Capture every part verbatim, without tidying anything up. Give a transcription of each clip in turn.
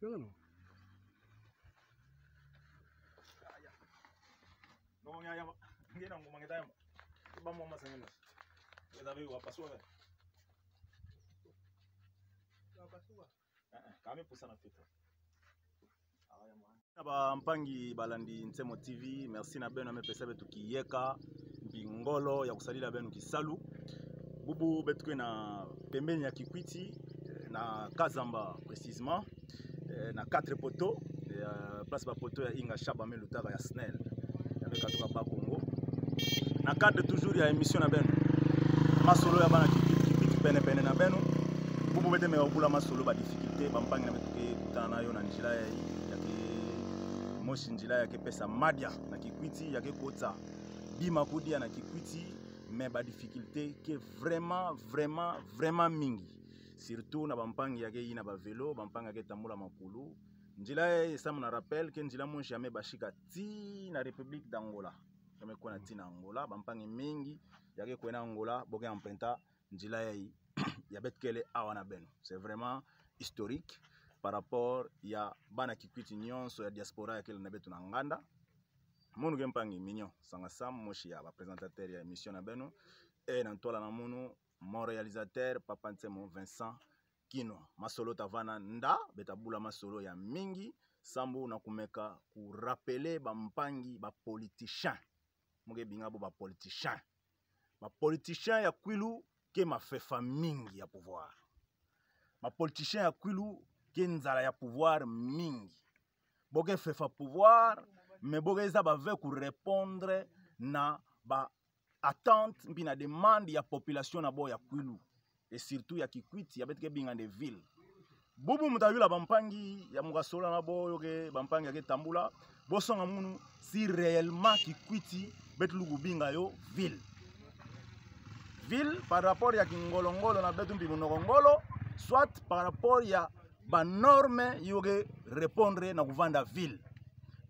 Ngolo. No, ya, ya, ma. Ngina ngoma ngeta ya, ma. Ba mo ma sangena. Ngeta be wa pasua be. Wa pasua. Eh, eh, kami pusa na fita. Na bampangi balandi Nsemo T V, merci na beno ya me pesa beto kiyeka, mpi ngolo ya kusalila beno kisalu. Bubu beto ke na pembeni ya Kikwit, na Kazamba précisément, eh, na Quatre Poteaux, eh, place ba poteaux ya Inga Shaba me lutaka ya SNEL. Ya me katuka Bas-Congo. Na cadre toujours ya émission na beno, masolo ya bana Kikwit, Kikwit pene pene na beno. Bubu beto me bula masolo ba difficulté bampangi na beto ke kutana na yo na nzila yayi, ya ke mosi nzila ya ke pesa madia na Kikwit, ya ke kotsa bima kudia na Kikwit, mais ba difficulté ke vraiment, vraiment, vraiment mingi. Surtout na bampangi ya ke yina ba vélo, bampangi ya ke tambula makulu. Nzila yayi, samu na rappel, ke nzila mosi ya me bashika tii na République d'Angola. Ya me kwenda tii na Angola, bampangi mingi ya ke kwenda Angola, bo ke emprunter nzila yayi, ya beto kele awa na beno. C'est vraiment historique par rapport ya bana Kikwit nyonso ya diaspora ya kele na beto na nganda. Munu ke mpangi Mignon Sanga Sam, mosi ya ba présentateur ya émission na beno. E na ntwala na munu, mon réalisateur, Papa Nsemo Vincent Kinwa. Masolo ta vanda nda, beto ta bula masolo ya mingi, sambu na kumeka ku rappeler bampangi ba politiciens. Mo ke binga bo ba politiciens. Ba politiciens ya Kwilu ke mafefa mingi ya pouvoir. Ba politiciens ya Kwilu ke nzala ya pouvoir mingi. Bo ke fefa pouvoir, mais bo ke zaba ve ku répondre na ba attente, mpi na demande ya population na bo ya Kwilu. Et surtout ya Kikwit, ya beto ke binga nde ville. Bubu mu ta yula bampangi ya mu ka solola na bo, yo ke bampangi ya ke tambula, bo songa munu si réellement Kikwit beto lukubinga yo ville. Ville par rapport ya kingolo-ngolo na beto mpi munoko ngolo, soit par rapport ya ba norme yo ke répondre na kuvanda ville.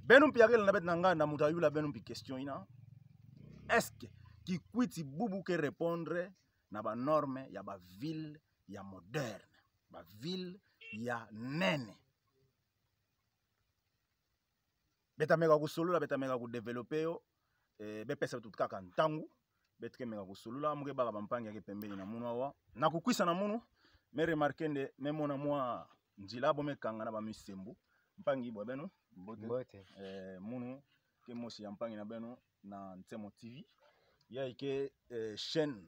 Beno mpi ya ke landa beto na nganda, mu ta yula beno mpi question yina. Est-ce que Kikwit bubu ke répondre na ba norme ya ba ville ya moderne, ba ville ya nene? Beto ta meka ku solola, beto ta meka ku développer yo, eh, be pesa beto kaka ntangu, beto ke meka ku solola, mu ke baka bampangi ya ke pembeni na munu awa. Na ku kwisa na munu, me remarquer nde, me mona mwa nzila bo me kanga na ba misembu. Mpangi, bwa beno? Mbote. Mbote. Eh, munu ke mosi ya mpangi na beno na Nsemo T V. Ya ke, eh, chaîne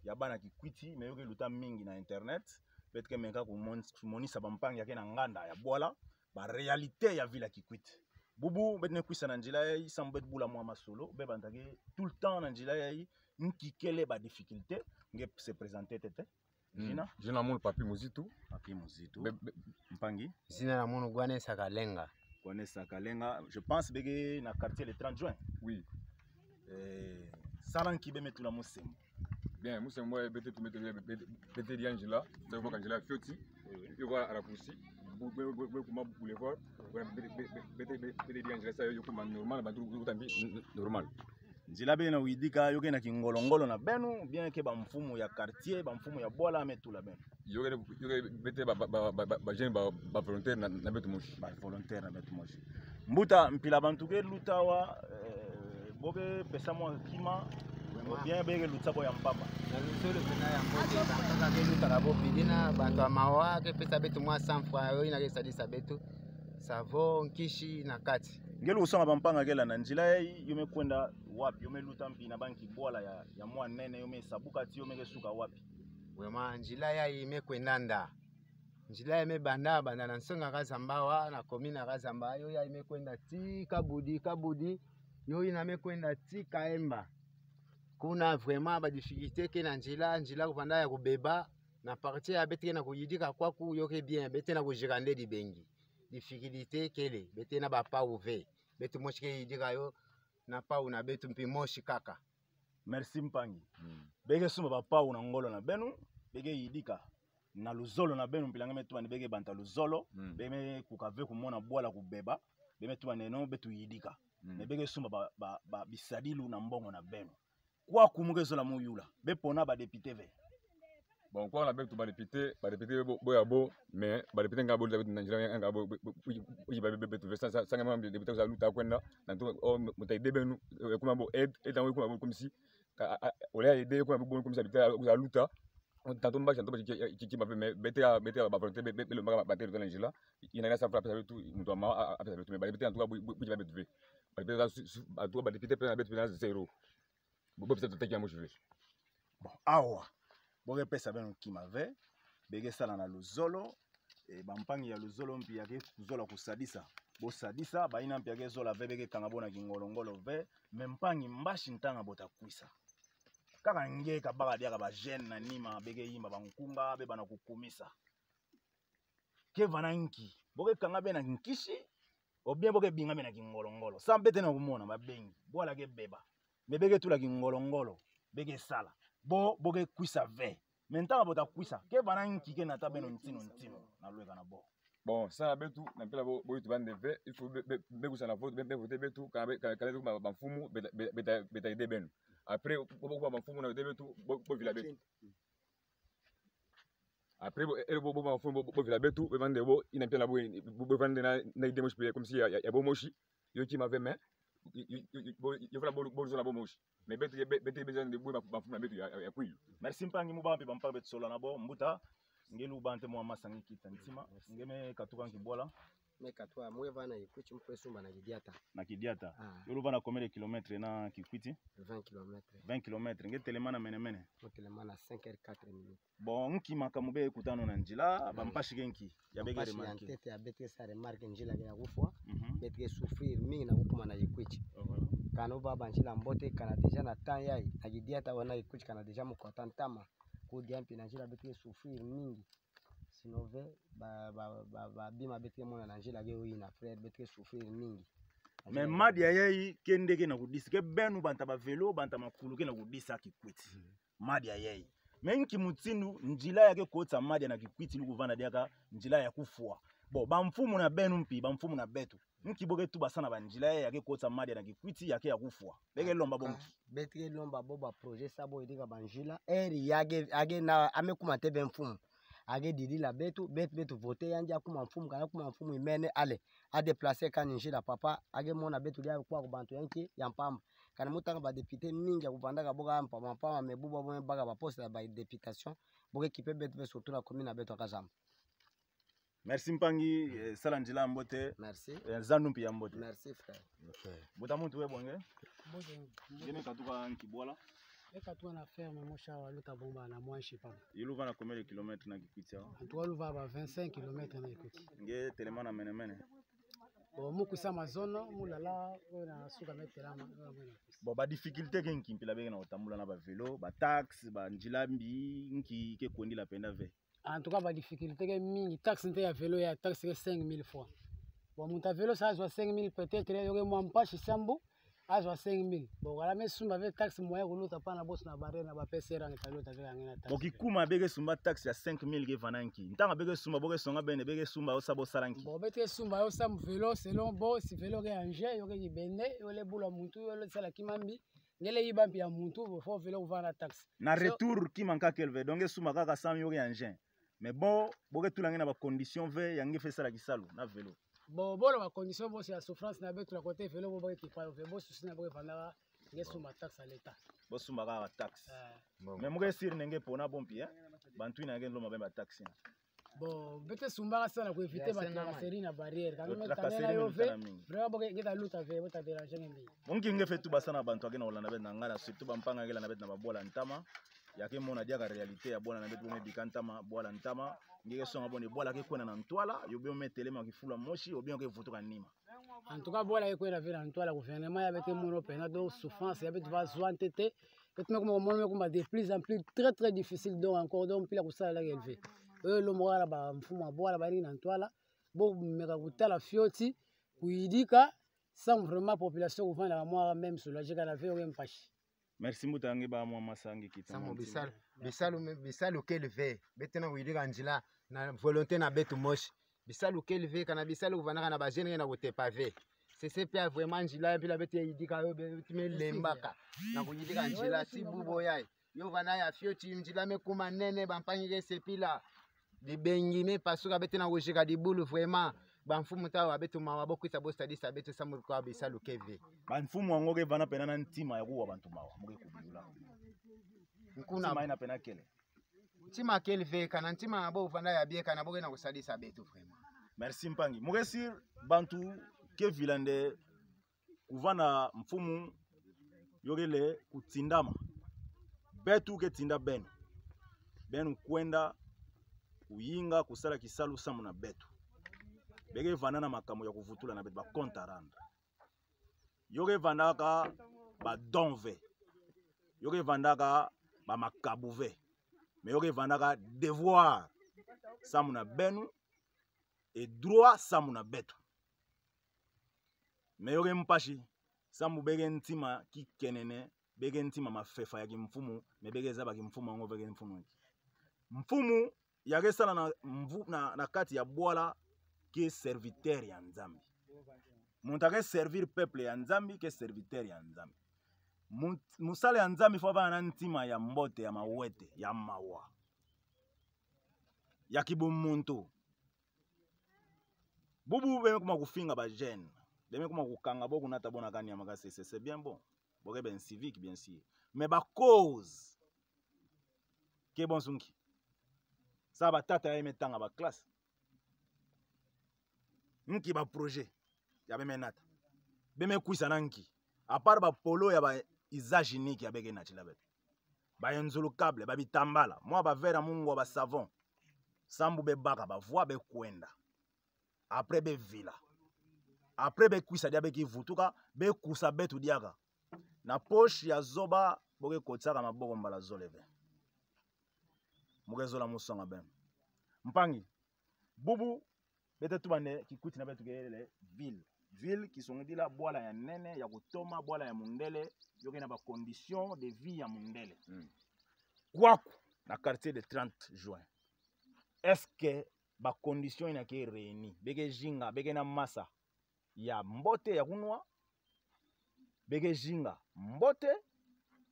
ya bana Kikwit, mais yo ke luta mingi na internet. Beto ke meka ku mon-, monisa bampangi ya ke na nganda ya Bwala ba réalité ya ville ya Kikwit. Bubu, beto ne kwisa na nzila yayi, samu beto bula mwa masolo, be banda ke tout le temps na nzila yayi, nki kele ba difficulté, nge se présenter tete. Mm. Zina? Zina na munu Papy Muzitu. Papy Muzitu. Be, be, mpangi? Zina na munu Gwanesa Kalenga. Gwanesa Kalenga. Je pense be ke na quartier le trente juin. Oui. Eh, salu nki be me tula musembu? Bien, musembu, eh, beto, beto, beto, beto, beto dia nzila, sa ko ka nzila fioti. Oui, oui. Yo ka raccourci. Bu-, be, be, be, kuma boulevard. Be, be, beto dia nzila sa yo kuma normal, bantu, bantu tambi, n-, n-, normal. Nzila beno yidika, yo ke na kingolo-ngolo na beno, bien ke bamfumu ya quartier, bamfumu ya Bwala me tula beno? Yo ke, yo ke beto ba, ba, ba jeunes ba, ba volontaire na, na beto mosi. Ba volontaire na beto mosi. Mbuta, mpila bantu ke luta awa, eh, bo ke pesa mwa kima, ou bien be ke lutisa bo ya mpamba? Na luzolo pena ya mbote, bankaka ke luta ka bo pidina, bantu ya mawa ke pesa beto mwa cent francs, yo yina ke sadisa beto savon, nkisi na kati. Nge lusonga bampangi ya ke landa nzila yayi, yo me kwenda wapi, yo me luta mpi na banki Bwala ya, ya mwa nene, yo me sabuka ti yo me ke suka wapi? Vraiment, nzila yayi me kwenda nda. Nzila yayi me banda, banda na nsonga Kazamba awa, na commune ya Kazamba, yo yayi me kwenda ti Kabudi, Kabudi, yo yina me kwenda ti Kaemba. Kuna vraiment ba difficulté ke na nzila, nzila ku vanda ya kubeba, na partie ya beto ke na kuyidika kwaku, yo ke bien, beto na kuzika nde dibengi. Difficulté kele, beto na ba pau ve. Beto mosi ke yidika yo, na pau na beto mpi mosi kaka. Merci mpangi. Mm. Be ke sumba ba pau na ngolo na beno, be ke yidika na luzolo na beno, mpila nge me tuba nde be ke banta luzolo, mm, be me kuka ve kumona Bwala kubeba, be me tuba nde non, beto yidika. Mm. Mais be ke sumba ba, ba, ba bisadilu na mbongo na beno. Kwaku mu ke zola mu yula, be pona ba député ve? Bon, kwa na beto ba député, ba député bo, bo ya bo, mais ba député nga bo luta beto na nzila, nga bo, bo, bo, bo, bo, ba, ba, ba, beto ve sa, sa, sa, nga ma député sa luta kwenda, na ntu, o, muta ide benu, e, kuma bo, e, e, tango kuma bo, comme si, a, a, a, ole ide kuma bo, comme si, beto, a, luta, tanto mbashi, tanto mbashi, ki, ki, ki, ma, mais, beto, beto, ba, volonté, be, be, be, lo, ma, ba, beto, na nzila, ina, ina, sa, fra, pesa beto, muntu ama, a, a, pesa beto, mais, ba, beto, en tout cas, bo, bo, bo, ba, beto ve. Ba, beto, su, su, en tout cas, ba, député, pesa, beto, na zéro. Bo, bo, pesa, to, teki, amo, je vais. Bon, awa. Bo ke pesa beno nkima ve, be ke sala na luzolo, e, bampangi ya luzolo mpi ya ke zola kusadisa. Bo sadisa, bayina mpi ya ke zola ve, be ke kanga bo na kingolongolo ve, mais mpangi mbashi ntanga bo ta kwisa. Kaka nge ka baka diaka ba jeune na nima, be ke yimba bankunga, be bana kukumisa. Ke vana nki, bo ke kanga be na nkisi, ou bien bo ke binga be na kingolongolo. Sa beto na kumona, mabengi, bwala ke beba. Mais be ke tula kingolongolo, be ke sala. Bo, bo ke kwisa ve. Mais ntanga bo ta kwisa, ke vana nki ke nata beno ntinu ntinu, na lweka na bo. Bon, sa beto, na mpila bo, bo yetu bande ve, il faut be, be, be kwisa na vote, be, be vote beto, ka be, ka, ka beto ba, bamfumu, beta, beta, beta ide beno. Après, bo, bo, bo, bamfumu na ide beto, bo, bo vila beto. Après, bo, e, bo, bo, bamfumu, bo, bo, bo vila beto, be bande bo, ina mpila bo, bo, bo, bande na, na ide mosi pe, comme si ya, ya, ya bo mosi, yo ki ma ve mais, yo, yo, yo, yo, bo, yo fala bo, bo, zona bo mosi. Mais beto, be, beto, besoin de bo, ba, bamfumu na beto, ya, ya, ya kwilu. Merci mpangi mu bambi, bampa beto solo na bo, mbuta, nge lu bante mwa masa nge kita ntima, nge me katuka nki bwala. Me katuka, mwe vana Kikwit, mpe sumba na Kidiata. Na Kidiata. Ah. Yo lu vana combien de kilomètres na Kikwit? Vingt kilomètres. Vingt kilomètres. Nge telemana mene mene? Nge telemana cinq heures quatre minutes. Bon, nki makambu be kuta nao na nzila, bampasi ke nki ya be ke remarquer? Bampasi ya ntete ya beto ke sa remarquer nzila ke ya kufwa, mhm, beto ke souffrir mingi na kukuma na Kikwit. Mhm. Kana baba nzila mbote, kana déjà na temps yayi, na Kidiata wena Kikwit, kana déjà mu kota ntama. Kudia mpi na nzila beto ke souffrir mingi. Sinon ve, ba, ba, ba, ba bima beto ke mona na nzila ke oyina, frère, beto ke souffrir mingi. Mais madi ya yayi ke nde ke na kudisa, ke beno banta ba vélo, banta makulu ke na kudisa Kikwit. Mhm. Madi ya yayi. Mais nki mutindu nzila ya ke kotisa madi ya na Kikwit lu kuvana diaka nzila ya kufwa? Bon, bamfumu na beno mpi, bamfumu na beto, nki bo ke tubasa na banzila ya ke kotisa madi ya na Kikwit ya ke ya kufwa? Be ke lomba bo nki? Beto ke lomba bo ba projet sa bo yidika banzila. Eri ya ke, ya ke na, a me kuma te be mfumu. A ke didila beto, beto, beto voter yandi, a kuma mfumu, kana kuma mfumu imene, allez, a déplacer kani nzila papa, a ke mona beto dia kwa ku bantu ya nki, ya mpamba. Kana mu tanga ba député mingi ya kuvandaka bo ka mpamba mpamba, mais bubu bo me baka ba poste ya ba députation, bo ke kipe beto ve surtout na commune na beto ya Kazamba. Merci mpangi, eh, sala nzila ya mbote. Merci. Eh, zandu mpi ya mbote. Merci, frère. Ok. Mbuta muntu, we bwa nge? Mbote. Nge me katuka nki bwala? Me katuka na ferme mosi awa luta bomba na mwa nsi pamba. Yo lu vana combien de kilomètres na Kikwit awa? En tout cas, lu vana ba vingt-cinq kilomètres na Kikwit. Nge telemana mene mene? Bon, mu kwisa mazono, mu lala, wena suka me telama, wena mene. Bon, ba difficulté ke nki mpila be ke na kutambula na ba vélo, ba taxe, banzila mbi, nki ke kwendila penda ve? En tout cas, ba difficulté ke mingi, taxe nte ya vélo ya, taxe ke cinq mille francs. Bon, muntu ya vélo sa azwa cinq mille, peut-être yo ke mwa mpasi sambu, azwa cinq mille. Bon, wala me sumba ve taxe moyen kuluta pana boss na barrière na ba P C R nge ta luta ve ka nge na taxe. Bon, kikuma be ke sumba taxe ya cinq mille ke vana nki? Ntanga be ke sumba, bo ke songa bene, be ke sumba yo sa bo sala nki? Bon, beto ke sumba yo sa mu vélo, selon bo, si vélo ke engin, yo ke kibende, yo le bula muntu, yo le sala kima mbi, nge le yiba mpi ya muntu, bo fo vélo kuvana taxe. Na retour, kima nka kele ve, donc nge sumba kaka samu yo ke engin. Mais bon, bo ke tula nge na ba condition ve, ya nge fo sala kisalu na vélo. Bon, bo na ba condition, bo si ya souffrance na beto na côté vélo, bo ba ke kipa yo ve, bo souci na bo ke vandaka, nge sumba taxe ya l'État. Bo sumba kaka taxe. Eh. Bon. Mais mu ke sûr nde nge pona bo mpi, eh? Bantu yina ke lomba beno ba taxe yina. Bon, beto sumbaka sa na ku éviter ba tracasserie na barrière. Ka nge me tanga na yo ve, vraiment bo ke, nge ta luta ve, bo ta déranger nge mingi. Bon, nki nge fo tubasa na bantu ya ke na kulanda beto na ngala, surtout bampanga ya ke landa beto na ba bwala ntama, ya ke mona diaka réalité ya bwala na beto, bo me bika ntama, bwala ntama, nge ke songa bo nde bwala ke kwenda na ntwala, yo be yo me telema kifulu ya mosi, yo be yo ke vutuka nima. En tout cas, bwala ke kwenda ve na ntwala, gouvernement ya beto ke mono pena, donc souffrance ya beto va zwa ntete, beto me kuma, mono me kuma de plus en plus très, très difficile, donc encore, donc mpila kusala la ke élevé. Yo lomba kaka na ba mfumu ya bwala ba yina na ntwala, bo meka kutala fioti, kuyidika, samu vraiment population kuvanda ka mwa même soulager kana ve yo ke mpasi. Merci mbuta, nge bâ mwa masa nge kita. Samu bisalu, bisalu, bisalu kele ve. Beto na kuyidika nzila na volonté na beto mosi. Bisalu kele ve, kana bisalu kuvandaka na ba jeunes nge na kutepa ve. C'est, c'est pas vraiment nzila ya mpila beto yidika yo, beto me lembaka na kuyidika nzila, si bubu yayi. Yo vanda ya fioti, nzila me kuma nene, bampangi ke sepila. Bibengi me pasuka, beto na kuzika dibulu vraiment. Bamfumu, tala beto mawa, bokwisa bosadisa beto sambu kwa bisalu ke ve. Bamfumu, ango ke vanda pena na ntima ya kuwa bantu mawa, mu ke kubiyula. Nkuna ntima ina pena kele. Ntima kele ve, kana ntima bo vanda ya bie, kana bo ke na kusadisa beto vraiment. Merci mpangi. Mu ke siri bantu ke vila nde kuvana mfumu, yo kele kutindama. Beto ke tinda beno. Beno kwenda kuyinga kusala kisalu samu na beto. Be ke vanda na makambu ya kuvutula na beto, ba compte à rendre. Yo ke vandaka ba don ve. Yo ke vandaka ba makabu ve. Mais yo ke vandaka devoir samu na beno et droit samu na beto. Mais yo ke mpasi, sambu be ke ntima kikenene, be ke ntima mafefa ya kimfumu, mais be ke zaba kimfumu ango ve ke mfumu. Mfumu ya ke sala na mvu-, na, na kati ya bwala ke serviteur ya Nzambi. Muntu a ke servir peuple ya Nzambi ke serviteur ya Nzambi. Mu-, musala ya Nzambi faut avana na ntima ya mbote, ya mawete, ya mawa, ya kibumuntu. Bubu be me kuma kufinga ba jeunes. Be me kuma kukanga bo, kunata bo na kani ya makasi, c'est, c'est bien bon. Bo ke ba inciviques, bien sûr. Mais ba cause ke bonso nki? Sa batata ya me tanga ba classe. Nki ba projet ya be me nata? Be me kwisa na nki? À part ba polo ya ba usage unique ya be ke natila beto. Ba ion sur le câble, ba bitambala, mwa ba verre ya mungwa, ba savon. Sambu be baka, ba vwa, be kwenda. Après be vila. Après be kwisa diaka, be kivutuka, be kusa beto diaka. Na poche ya zoba, bo ke kotisaka maboko mbala zole ve. Mu ke zola mu songa beno. Mpangi, bubu, beto tuba nde Kikwit na beto kele ville. Ville, kisongidila bwala ya nene, ya kutoma, bwala ya mundele, yo ke na ba conditions de vie ya mundele. Mm. Kwaku, na quartier de trente juin, est-ce que ba conditions ina ke réunies? Be ke zinga, be ke na masa ya mbote ya kunwa, be ke zinga mbote?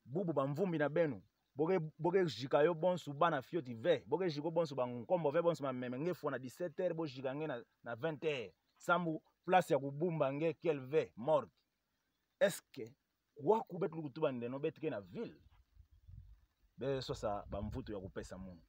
Bubu bamvumbi na beno, bo ke, bo ke zika yo bonso bana fioti ve, bo ke zika yo bonso bankombo ve, bonso mameme, nge fwa na dix-sept heures, bo zika nge na, na vingt heures. Sambu place ya kubumba nge kele ve, morgue. Est-ce que kwaku beto lukutubandeno beto ke na ville? Be sosa bamvutu ya kupesa munu.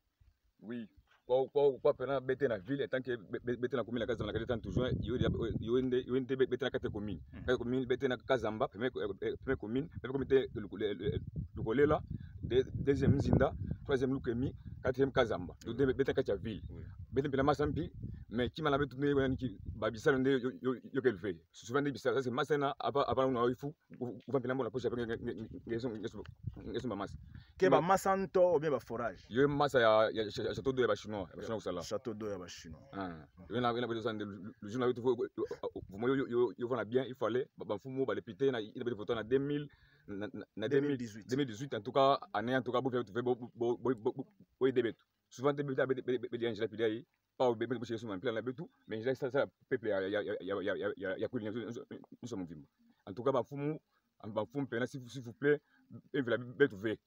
Oui. Kwa, kwa, kwa pena beto na ville, en tant que be-, be-, beto na commune ya Kazamba, na quartier trente juin, yo, yo, yo nde, yo nde be-, beto na quatre communes. Mm. Quatre communes, beto na Kazamba, première, euh, euh, première commune, deuxième commune, te Luku-, le-, le-, Lukolela, de-, deuxième Nzinda, troisième Lukemi, quatrième Kazamba. Donc, mm, beto na kati ya ville. Oui. Beto mpe na masa mpi, mais kima na beto nde, yo nani ki, ba bisalu nde yo, yo, yo kele ve. Souvent nde bisalu, ça c'est masa na, apa, apa na wifu, u-, u-, uva mpe na mbo na poche, nge, nge, nge, nge, nge, nge, nge, nge, nge, masa. Ke ba masa nto, ou bien ba forage? Yo masa ya, ya, ya, ya château d'eau ya ba Chinois, ya ba Chinois kusala. Château d'eau ya ba Chinois. Ah. Yo na, yo na beto sa nde, le, le, le jour na yo, tu vois, euh, euh, euh, vraiment, yo, yo, yo, yo, voilà bien, il fallait, ba, bamfumu, ba député, na, ina beto vota na deux mille, na, na, na deux mille, deux mille dix-huit. Deux mille dix-huit, en tout cas, année, en tout cas, bo, bo, bo, aider beto. Souvent, te beto, be, be, be, be, nzila pili ayi, pa, be, be, be, suma mpila na beto, mais nzila sa, sa, peuple ya, ya, ya, kwili, nous sommes mvimba. En tout cas, bamfumu, bamfumu pena, s'il vous, s'il vous plaît, be vila beto ve.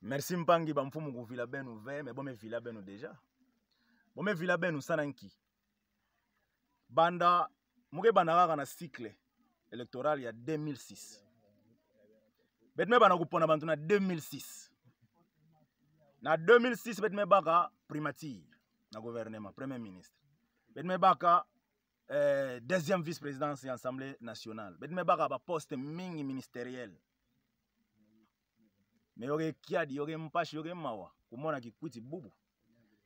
Merci mpangi, bamfumu kuvila beno ve, mais bo me vila beno déjà. Bo me vila beno sa na nki? Banda, mu ke banda kaka na cycle électoral ya deux mille six. Beto me banda kupona bantu na deux mille six. Na deux mille six, beto me baka primature na gouvernement, premier ministre. Beto me baka, euh, deuxième vice-présidence ya Assemblée nationale. Beto me baka ba poste mingi ministériel. Mais yo ke kiadi, yo ke mpasi, yo ke mawa kumona Kikwit bubu.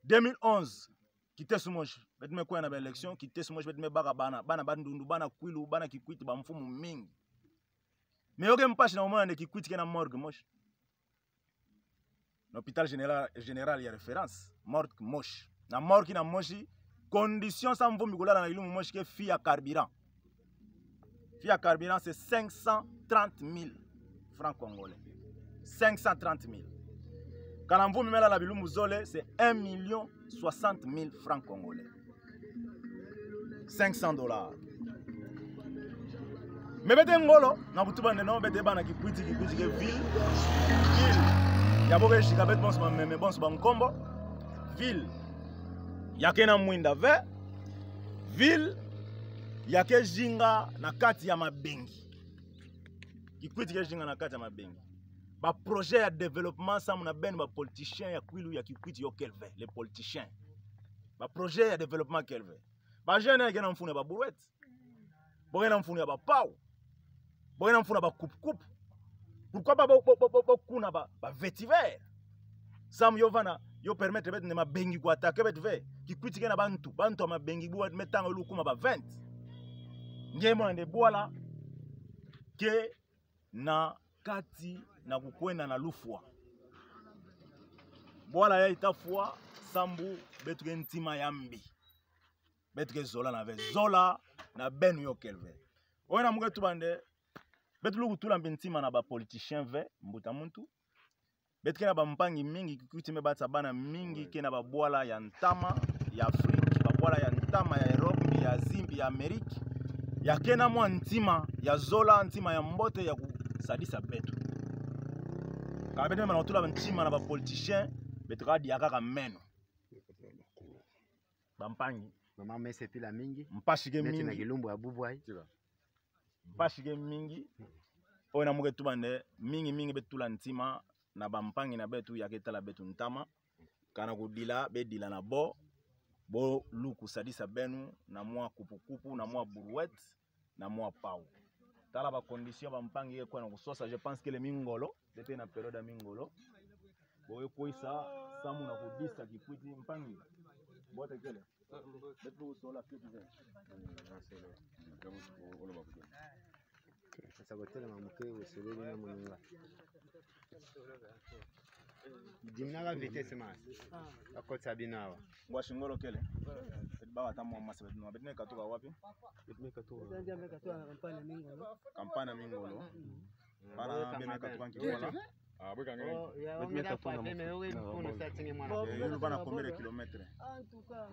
Deux mille onze, Kiteso mosi, beto me kwenda na ba élection, Kiteso mosi, beto me baka bana, bana Bandundu, bana Kwilu, bana Kikwit, bamfumu mingi. Mais yo ke mpasi na kumona nde Kikwit ke na morgue mosi. Na hôpital général, général ya référence, morgue mosi. Na morgue ina mosi, condition sa mvumbi kulala na kilumbu mosi ke fille ya carburant. Fille ya carburant, c'est cinq cent trente mille francs congolais. Cinq cent trente mille. Kana mvumbi me lala bilumbu zole, c'est un million soixante mille francs congolais. Cinq cents dollars. Mais beto ngolo, na kutuba ndeno, beto bana Kikwit, Kikwit ke ville. Ville ya bo ke zinga beto bonso ba meme, bonso ba nkombo. Ville ya ke na mwinda ve. Ville ya ke zinga na kati ya mabengi. Kikwit ke zinga na kati ya mabengi. Ba projet ya développement samu na beno ba politicien ya Kwilu, ya Kikwit yo kele ve, les politiciens. Ba projet ya développement kele ve. Ba jeunes ke na mfunu ya ba brouette. Bo ke na mfunu ya ba pau. Bo ke na mfunu ya ba coupe-coupe. Pourquoi pas bo, bo, bo, bo, bo kuna ba, ba vétiver? Samu yo vana, yo permettre beto nde mabengi ku attaquer beto ve. Kikwit ke na bantu, bantu ya mabengi bu me tanga luku ma ba vingt. Nge mona nde bwala ke na kati na kukwenda na lufwa. Bwala yayi ta fwa, samu beto ke ntima ya mbi. Beto ke zola na ve, zola na beno yo kele ve. Oyo na mu ke tuba nde, beto luku tula mbi ntima na ba politicien ve, mbuta muntu. Beto ke na ba mpangi mingi, Kikwit me bata bana mingi ke na ba bwala ya ntama ya Afrique, ba bwala ya ntama ya Europe, mbi ya Asie, mbi ya Amérique. Ya ke na mwa ntima ya zola, ntima ya mbote ya kusadisa beto. Ka beto me mana kutula ntima na ba politicien, beto ka diaka ka meno. Ba mpangi. Mama, me sepila mingi. Mpasi ke mingi. Neti na kilumbu ya bubu ayi. Mpasi ke mingi. Oyo na mu ke tuba nde, mingi mingi beto tula ntima na ba mpangi na beto ya ke tala beto ntama. Kana kudila, be dila na bo. Bo luku sadisa beno na mwa coupe-coupe, na mwa brouette, na mwa pau. Tala ba condition ba mpangi ke kwenda kusosa, je pense que le mingolo, beto na période ya mingolo. Bo ke kwisa samu na kudisa Kikwit, mpangi. Mbote kele. Beto sola Kikwit ve. Sasa kotelema moke, osololi na moninga. Diminaka vitesse, mas. Bakotisa bino awa. Ngwa, si ngolo kele. Beto baka ta mwa masa, beto na, beto me katuka wapi? Beto me katuka. Beto me katuka na campagne ya mingolo. Campagne ya mingolo. Bana, beno me katuka nki, wala? Ah, bwe ka nge. Oh, ya, beto me katuka na mfumu. Eh, yulu bana combien de kilomètres? En tout cas.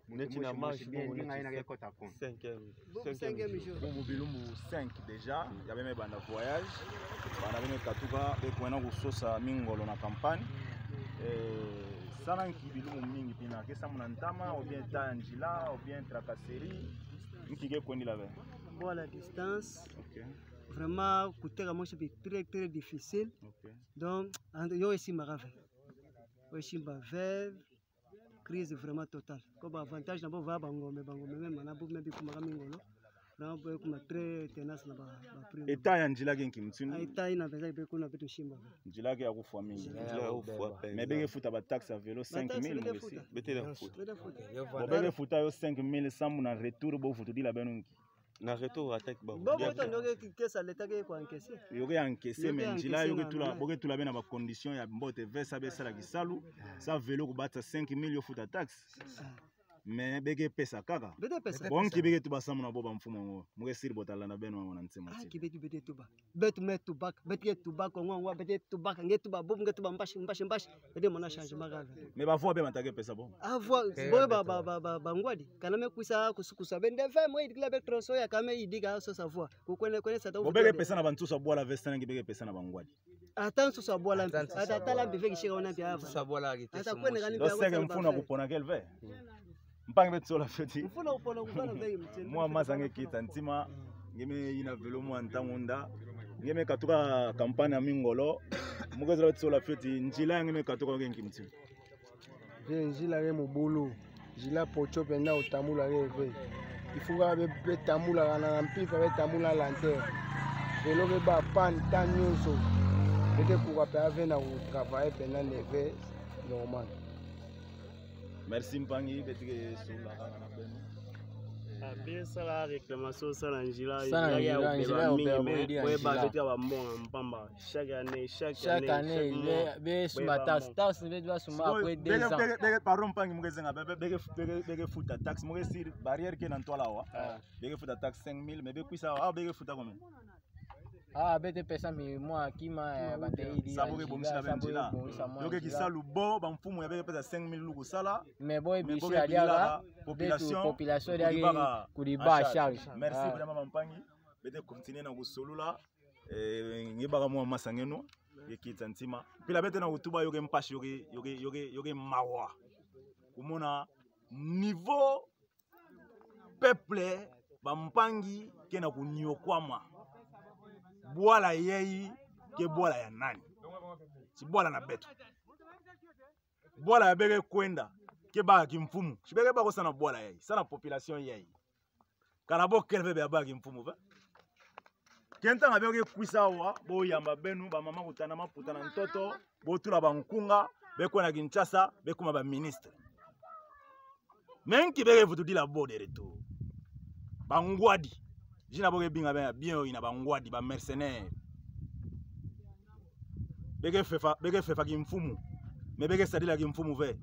Neti na marche, bien, mono neti na ke kota kon. Cinquième. Bon, cinquième jour. Bubu bilumbu cinq déjà, ya beno me banda voyage. Bana beno me katuka, be kwenda kusosa mingolo na campagne. Eh, sala nki bilumbu mingi pina, ke samu na ntama, ou bien état ya nzila, ou bien tracasserie. Nki ke kwendila ve? Bon, la distance. Ok. Vraiment, kuteka mosi bi très, très difficile. Ok. Donc, en-, yo esimbaka ve. Yo esimba ve. Crise vraiment totale. Ko ba avantage na bo va ba ngombe, ba ngombe me mana bu me bikumaka mingolo. Na bo kuma très tenace na ba, ba prix. État ya nzila ke nki mutindu? Ah, état ina peza be kuna beto simba. Nzila ke ya kufwa mingi. Nzila ya kufwa pe. Mais beke futa ba taxe ya vélo cinq mille, beke futa. Beto lenda futa. Beto lenda futa. Bon, beke futa yo cinq mille, samu na retour bo vutudila beno nki? Na retour attaque ba. Bo, bo ta ndoke ki kesa, l'État ke ko encaisser. Yo ke encaisser, mais nzila yo ke tula, bo ke tula beno na ba condition ya mbote ve, sa be sala kisalu, sa vélo kubata cinq mille yo futa taxe. Mais beke pesa kaka. Beto pesa. Bon, nki beke tuba samu na bo ba mfumu ngo? Mu ke siri bo ta landa beno ngo na nsemo. Ah, nki beto, beto tuba. Beto me tubaka, beto ke tubaka, ngwa, ngwa, beto tubaka, nge tuba bubu, nge tuba mpasi, mpasi, mpasi. Beto mona changement kaka. Mais ba voix be mata ke pesa bo? Ah, voix, bo ba, ba, ba, ba ngwadi. Kana me kwisa kusu-, kususa bende ve, mo idikila be tronçon ya ka me idika sosa voix. Ku kwene, kwene sa ta. Bo beke pesa na ba nsusu ya bwala ve, sa na nki beke pesa na ba ngwadi? Ata nsusu ya bwala ve. Ata tala mbi ve kishika ona mbi ava. Nsusu ya bwala kite. Ata kwene kani mbi ava. Donc, c'est que mfunu ya kupona kele ve. Mpangi, beto sola fioti. Mfunu ya kupona kuvana ve mtini. Mwa masa nge kita ntima, nge me yina vélo mwa ntangu nda, nge me katuka campagne ya mingolo, mu ke zola, beto sola fioti, nzila nge me katuka ke nki mutindu? Ve nzila ke mubulu, nzila poto penda kutambula ke ve. Il faut kaka be, be tambula kana na mpimpa, be tambula lenteur. Vélo ke bâ panne ntangu nyonso, beke kuka pe ave na ku travailler penda nde ve normal. Merci mpangi, beto ke sola kaka na beno. Ah, beno sala réclamation, sala nzila, sala nzila ya nzila, nzila ya obeba mingi, obeba, mais bo yeba beto ya ba mbongo mpamba. Chaque année, chaque année, chaque mois, be sumba taxe, taxe, be dwa sumba après deux ans. Beke, beke, beke, pardon mpangi, mu ke zenga, beke, beke, beke, beke futa taxe, mu ke siri barrière ke na ntwala awa. Ah. Beke futa taxe cinq mille, mais be kwisa awa, ah, beke futa combien? Ah, beto pesa mi mwa kima, eh, batterie. Sa bo ke bongisa beno nzila. Yo ke kisalu bo, ba mfumu ya beke pesa cinq mille luku sala. Mais bo, mais bo ke biso ya diaka, population, population diaka kudibaka, kudibaka en charge. Merci vraiment, ba mpangi. Beto continuer na kusolula, eh, nge baka mwa masa nge nwa, nge kita ntima. Mpila beto na kutuba yo ke mpasi, yo ke, yo ke, yo ke, yo ke mawa. Kumona niveau peuple, bampangi ke na kuniokwama. Bwala yai ke bwala ya nani? Si bwala na beto. Bwala ya beke kwenda, ke baka kimfumu. Si beke bako sa na bwala yai, sa na population yai. Kana bo kele ve bia baka kimfumu ve. Ke ntangwa beke kwisa awa, bo yamba beno, bamama kutana maputa na ntoto, bo tula bankunga, be kwenda Kinshasa, be kuma baministre. Mais nki beke vutudila bo de retour? Bangwadi. Zina bo ke binga bena bien oyo na bangwadi, bamercenaires. Beke fefa, beke fefa kimfumu. Mais beke sadila kimfumu ve.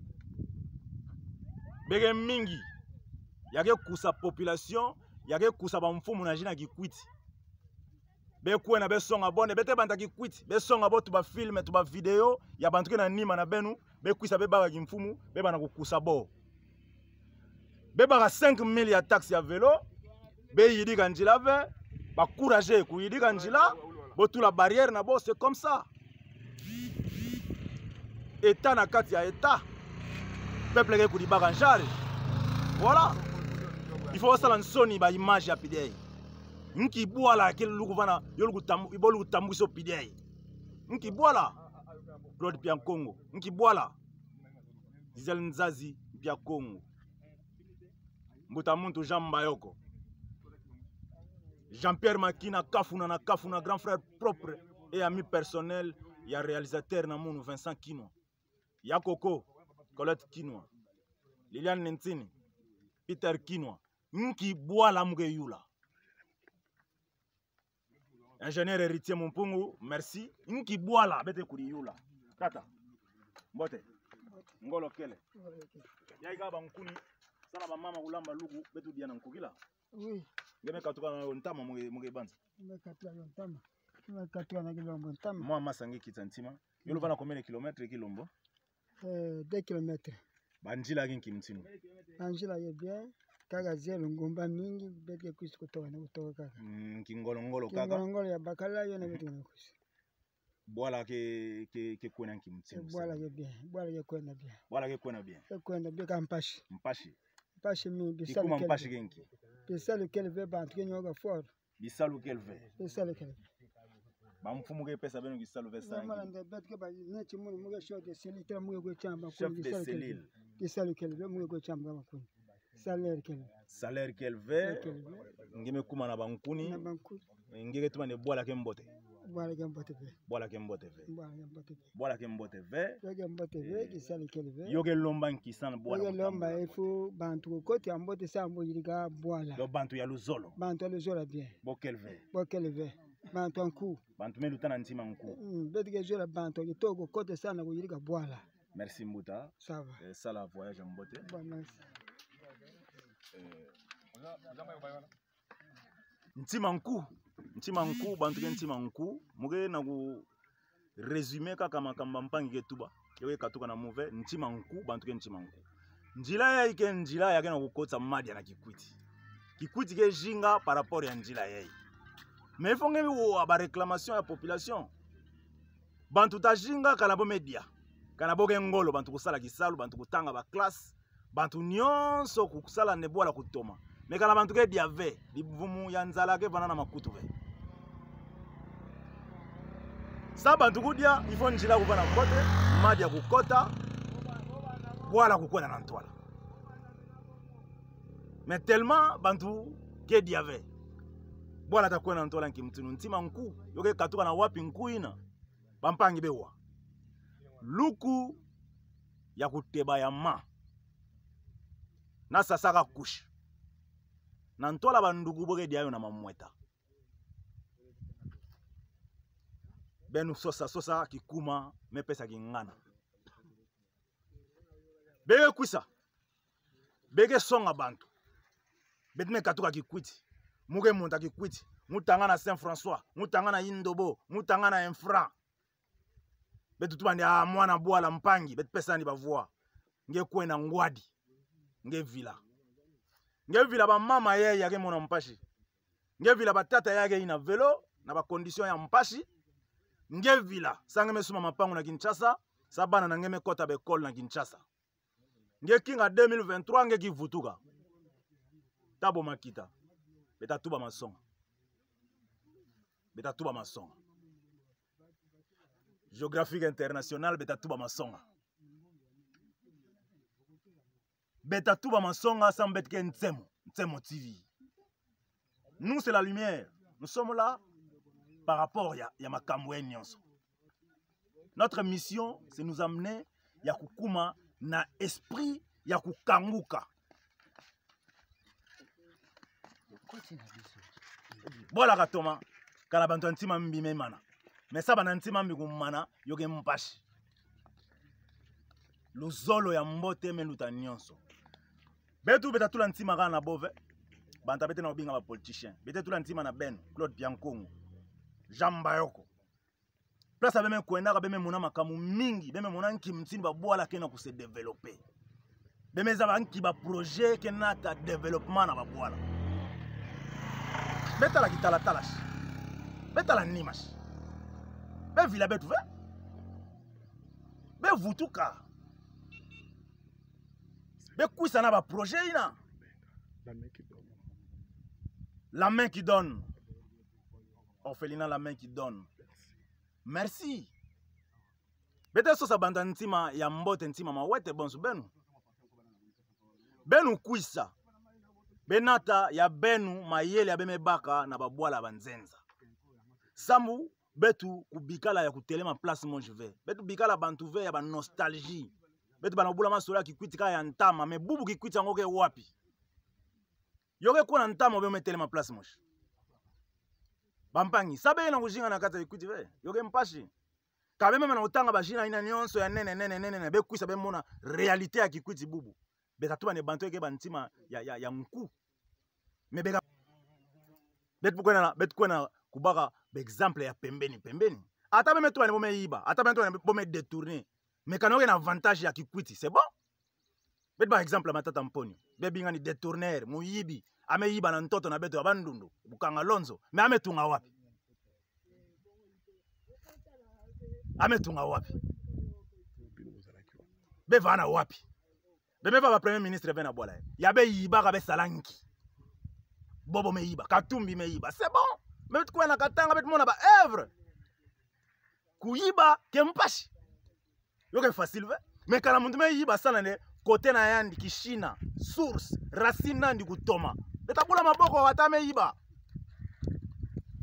Beke mingi. Ya ke kusa population, ya ke kusa bamfumu na zina Kikwit. Be kwenda be songa bo nde, beto banta Kikwit, be songa bo tuba film, tuba vidéo ya bantu ke na nima na beno, be kwisa be baka kimfumu, be banda kukusa bo. Be baka cinq mille ya taxe ya vélo, be yidika nzila ve, ba courage kuyidika nzila, bo tula barrière na bo, c'est comme ça. État na kati ya État. Peuple ke kudibaka en charge. Voilà. Il faut sala nsoni ba image ya pidei. Nki bwala ke lukuvana, yo lukutambu, ibo lukutambuiso pidei. Nki bwala? Claude Mpiakongo. Nki bwala? Gisèle Nzazi Mpiakongo. Mbuta muntu Jean Mbayoko. Jean-Pierre Makina Kafuna na Kafuna, grand frère propre et ami personnel ya réalisateur na munu, Vincent Kinwa. Ya koko, Colette Kinwa. Liliane Nentini, Peter Kinwa. Nki bwala mu ke yula? Ingénieur Héritier Mumpungu, merci. Nki bwala beto kuri yula? Tata. Mbote. Ngolo kele. Yai kaka bankuni. Sa na bamama kulamba luku, beto dia na nkukila. Oui. Nge me katuka na yo ntama mu ke, mu ke banza. Me katuka yo ntama. Me katuka na kilombo ntama. Mwa masa nge kita ntima. Yo luvana combien de kilomètres kilombo? Eh, deux kilomètres. Banzila ke nki mutinu? Banzila ke bien, kaka zelo, ngumba mingi, beto ke kwisa kutoka na kutoka kaka. Mm, kingolo-ngolo kaka. Kingolo-ngolo ya bakala, yo na beto ke na kwisa. Bwala ke, ke, ke kwenda nki mutinu? Eh, bwala ke bien, bwala ke kwenda bien. Bwala ke kwenda bien. Ke kwenda bien kaka mpasi. Mpasi. Mpasi mingi, bisalu kikuma kele mpasi ve. Ke nki? Bisalu kele ve, bantu ke nioka fort. Bisalu kele ve. Bisalu kele ve. Bamfumu ke pesa beno kisalu ve sa nki? Mama nde beto ke ba neti munu mu ke chef de cellule, tala mu ke kwe chamba. Chef de cellule. Kisalu kele ve, mu ke kwe chamba makuni. Salaire kele ve. Salaire kele ve. Salaire kele ve. Nge me kuma na bankuni. Na bankuni. Nge ke tuba nde bwala ke mbote. Bwala ke mbote ve. Bwala ke mbote ve. Bwala ke mbote ve. Bwala ke mbote ve. Bwala ke mbote ve, eh, kisalu kele ve. Yo ke lomba nki sa na bwala? Yo ke lomba, il faut bantu kukota ya mbote sa mbo yirika bwala. Donc bantu ya luzolo. Bantu ya luzolo bien. Bo kele ve. Bo kele ve. Bantu ya nku. Bantu me luta na ntima nku. Mm, beto ke zola bantu ya kitoko kukota sa na kuyirika bwala. Merci mbuta. Ça va. Eh, sala voyage ya mbote. Bon, merci. Eh, ntima nku. Ntima nku, bantu ke ntima nku. Mu ke na ku résumer kaka makambu ya mpangi ke tuba. Yo ke katuka na mu ve, ntima nku, bantu ke ntima nku. Nzila yai ke nzila ya ke na kukotisa Madia na Kikwit. Kikwit ke zinga par rapport ya nzila yai. Mais il faut nge mi wa ba réclamation ya population. Bantu ta zinga kana bo me dia. Kana bo ke ngolo, bantu kusala kisalu, bantu kutanga ba classe, bantu nyonso kusala nde bwala kutoma. Mais kana bantu ke dia ve, livumu ya nzala ke vana na makutu ve. Sa bantu kudia, il faut nzila kuvana mbote, Madia kukota, bwala kukwenda na ntwala. Mais tellement bantu ke dia ve, bwala ta kwenda na ntwala nki mutinu? Ntima nku, yo ke katuka na wapi nku ina? Bampangi bewa. Luku ya kuteba ya ma. Na sasaka kush. Na ntwala banduku bo ke dia yo na mamweta. Beno sosa, sosa kikuma, me pesa kingana. Be ke kwisa. Be ke songa bantu. Beto me katuka Kikwit. Mu ke monta Kikwit. Mu tanga na Saint-François. Mu tanga na Indobo. Mu tanga na Infra. Beto tuba nde, ah, mwana bwala mpangi. Beto pesa ni ba voix. Nge kwenda ngwadi. Nge vila. Nge vila bamama yai ya ke mona mpasi. Nge vila batata ya nge na vélo, na ba conditions ya mpasi. Nge vila, sa nge me sumba mapangu na Kinshasa, sa bana na nge me kota ba école na Kinshasa. Nge kinga deux mille vingt-trois, nge kivutuka. Ta boma kita. Beta tuba masonga. Beta tuba masonga. Géographique International, beta tuba masonga. Beta tuba masonga, samu beto ke Nsemo, Nsemo T V. Nous, c'est la lumière. Nous sommes là par rapport ya, ya makambu nyonso. Notre mission, c'est nous amener ya kukuma na esprit ya kukanguka. Bwala katoma, kana bantu ya ntima mbi me mana. Mais sa bana ntima mbi kumana, yo ke mpasi. Luzolo ya mbote me luta nyonso. Beto beta tula ntima kaka na bo ve. Bantu bete na obinga ba politiciens. Bete tula ntima na beno, Claude Biancongo, Jean Mbayoko. Place be me kwendaka, be me mona makambu mingi, be me mona nki mutini ba bwala ke na ku se développer. Be me zaba nki ba projet ke nata développement na ba bwala. Be tala kitalatala si. Be tala nima si. Be vila beto ve. Be vutuka. Be kwisa na ba projet ina. La main qui donne. Orphelinat La main qui donne. Merci. Bete sosa bantu ya ntima ya mbote, ntima mawete, bonso beno. Beno kwisa. Be nata ya beno mayele ya be me baka na ba bwala ba nzenza. Samu beto kubikala ya kutelema place mosi ve. Beto bikala bantu ve ya ba nostalgie. Beto bana bula masolo ya Kikwit kaka ya ntama, mais bubu Kikwit yango ke wapi? Yo ke kuna ntama, be me telema place mosi. Bampangi, sa be na kuzinga na kati ya Kikwit ve, yo ke mpasi. Ka be me mana kutanga ba zina ina nyonso ya nene, nene, nene, nene, be kwisa be mona réalité ya Kikwit bubu. Beta tuba ni bantu ke ba ntima ya, ya, ya nku. Mais beka, beto kwena, beto kwena kubaka ba exemple ya pembeni, pembeni. Ata be me tuba ni bo me yiba, ata be me tuba ni bo me détourner. Mais kana yo ke na avantage ya Kikwit, c'est bon. Beto bâ exemple ya Matata Mponyo. Be binga ni détourneur, muyibi. Ame yiba na ntoto na beto ya Bandundu, Bukanga Lonzo. Mais ame tunga wapi? Ame tunga wapi? Be vana wapi? Be me va ba premier ministre ve na bwala ye. Ya be yibaka be sala nki? Bobo me yiba, Katumbi me yiba. C'est bon. Mais beto kwena Katanga, beto mona ba œuvre. Kuyiba ke mpasi. Yo ke facile ve. Mais kana muntu me yiba, sa na nde côté na yandi, kishina, source, racine na yandi kutoma. Beta bula maboko, ata me yiba.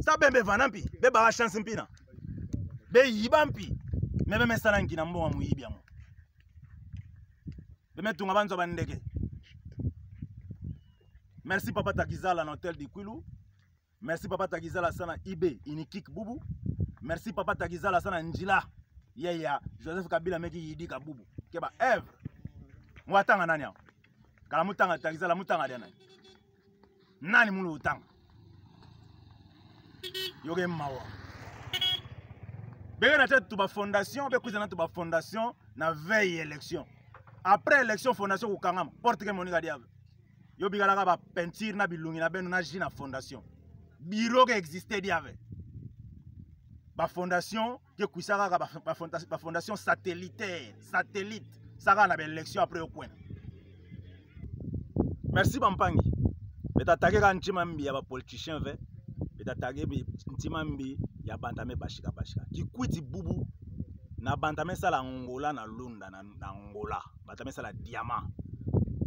Sa be me vana mpi, be bâ chance mpi na. Be yiba mpi. Mais be me sala nki na mbongo ya muyibi yango? Be me tunga banzo ba ndeke. Merci Papa Takizala na Hôtel du Kwilu. Merci Papa Takizala sa na I B, Uniclick bubu. Merci Papa Takizala sa na nzila ye ya Joseph Kabila me kiyidika bubu. Ke ba œuvre. Mutanga nani awo? Kana mutanga Takizala, mutanga dia nani? Nani mulu utanga? Yo ke mawa. Be ke nata tu ba fondation, be kwiza natu ba fondation na veille élection. Après élection, fondation kukangama, porte ke monika diaka ve. Yo bikalaka ba peinture na bilungi na beno na zina fondation. Bureau ke existe diaka ve. Ba fondation ke kwisaka kaka ba, ba fonda-, ba fondation satellitaire, satellite. Saka na ba élection, après yo kwenda. Merci bampangi. Beta take kaka ntima mbi ya ba politiciens ve. Beta take bi-, ntima mbi ya bantu me basika basika. Kikwit bubu na bantu me sala Angola na Luanda na, na Angola. Bantu me sala diamant.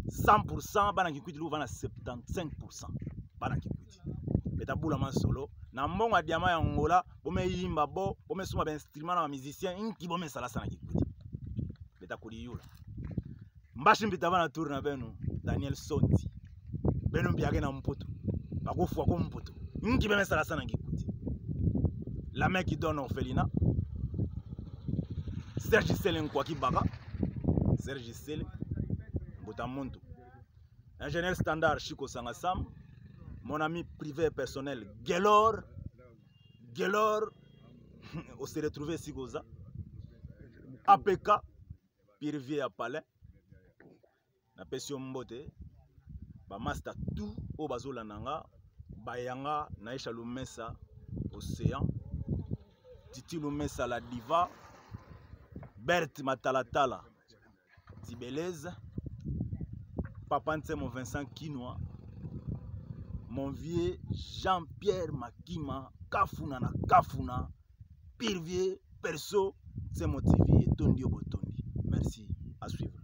Cent pour cent, bana Kikwit luku vana septante-cinq pour cent. Bana Kikwit. Beta bula masolo. Na mbongo ya diamant ya Angola, bo me yimba bo, bo me sumba ba instruments na ba musiciens, nki bo me sala sa na Kikwit? Beta kudiyula. Mbasi mbi ta vana tour na beno, Daniel Sonti. Beno mbi ya ke na Mputu. Bakufwa ko Mputu. Nki be me sala sa na Kikwit? La main qui donne orphelinat. Serge Sele Nkwaki Baka. Serge Sele. Mbuta muntu. Ingénieur standard Chico Sanga Sam. Mon ami privé et personnel, Gelor. Gelor. On se retrouve ici koza. A P K. Pire vieux ya Palais. Na pesi yo mbote. Ba masta tout oyo bazolanda nga. Payanga, Naïsha Lumesa, Océan, Titi Lumesa, la diva, Berthe Matalatala, Dibeleza, papa Nsemo Vincent Kinwa, mon vieux Jean-Pierre Makima, Kafuna na Kafuna, pire vieux perso, Nsemo T V, etondi yo botondi. Merci, à suivre.